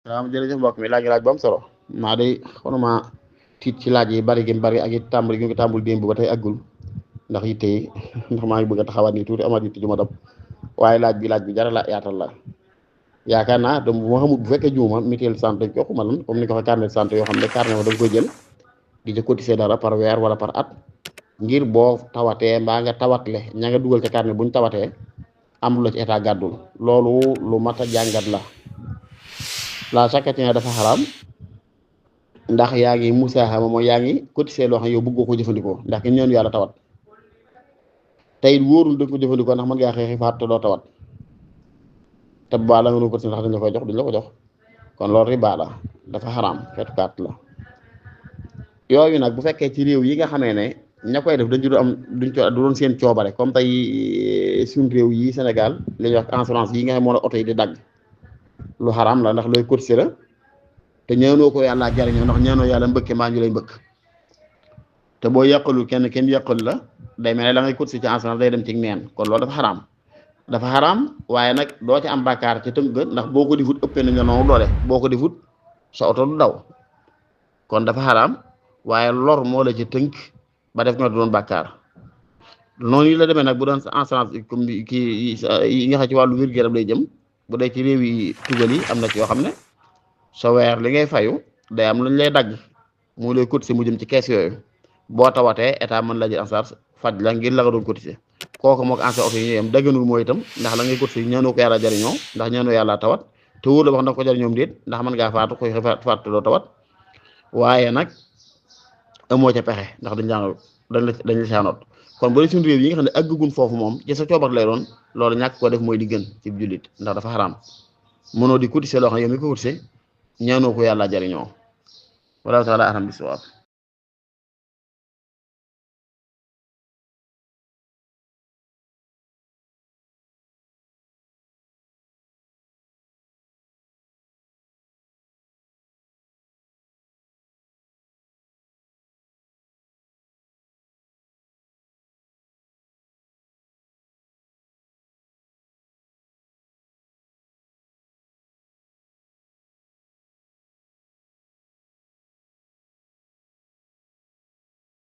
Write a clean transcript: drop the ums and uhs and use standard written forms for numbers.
waaw jërëjëf mbokk mi laaj bu am solo maa day xonuma tiit ci laaj yi bari gi bari ak it tàmbali gi nga tàmbul démb ba tey aggul ndax yitte yi ndax maa ngi bëgg a taxawaat nii tuuti amaat yitte ju ma dab waaye laaj bi jara la yaatal la yaakaar naa donc bu ma xamul bu fekkee juuma mutuelle santé joxuma lan comme ni ko waxee carnet santé yoo xam ne carnet da nga koy jël di ca cotiser dara par weer wala par at ngir boo tawatee mbaa nga tawatle ña nga dugal ca carnet bu ñu tawatee am lu la ci état gàddul loolu lu mat a jàngat la chaque ne dafa xaraam ndax yaa ngi musaaxama mooy yaa ngi cotiser loo xam ne yow bëggoo ko jëfandikoo ndax ki ñeenu yàlla tawat tey wóorul da nga ko jëfandikoo ndax mën ngaa xeexi faat te doo tawat te baa la nga nu cotiser ndax dañ la koy jox duñ la ko jox kon loolu riba la dafa xaraam xeetu kaat la yooyu nag bu fekkee ci réew yi nga xamee ne ña koy def dañ ci am duñ co du doon seen coobare comme tey suñ réew yi Sénégal li ñuy wax assurance yi nga xam moo la oto yi di dagg lu xaraam la ndax looy cotiser la te ñaanoo ko yàlla jariñoo ndax ñaanoo yàlla mbëkke maa ñu lay mbëkk te boo yàqalul kenn yàqal la day mel ne la ngay cotiser ci assurance day dem ci neen kon loolu dafa xaraam waaye nag doo ci am bàkkaar ci tënk ndax boo ko difut ëppee nañ la noonu doole boo ko difut sa oto du daw kon dafa xaraam waaye lor moo la ci tënk ba def nga doon bàkkaar noonu yi la demee nag bu doon assurance comme kii yi nga xam ci wàllu wér-gu-yaram lay jëm bu dee ci réew yi tugal yi am na ci yoo xam ne sa weer li ngay fayu day am lu ñu lay dagg mu lay cotiser mu jëm ci kees yooyu boo tawatee état mën la jël en charge faj la ngir la nga doon cotiser kooku moo ko ancien oto yi ñuy am dagganul mooy itam ndax la ngay cotiser ñaanoo ko yàlla jariñoo ndax ñaanoo yàlla tawat te wóor la wax na ko jariñoom déet ndax mën ngaa faatu koy faatu doo tawat waaye nag amoo ca pexe ndax dañ la saanoot kon bu dee suñu réew yi nga xam ne àggagun foofu moom ci sa coobar lay doon loolu ñàkk ko def mooy di gën ci jullit ndax dafa xaraam mënoo di cotiser loo xam ne yow mi ko cotiser ñaanoo ko yàlla jariñoo wala taala alam bi sawaab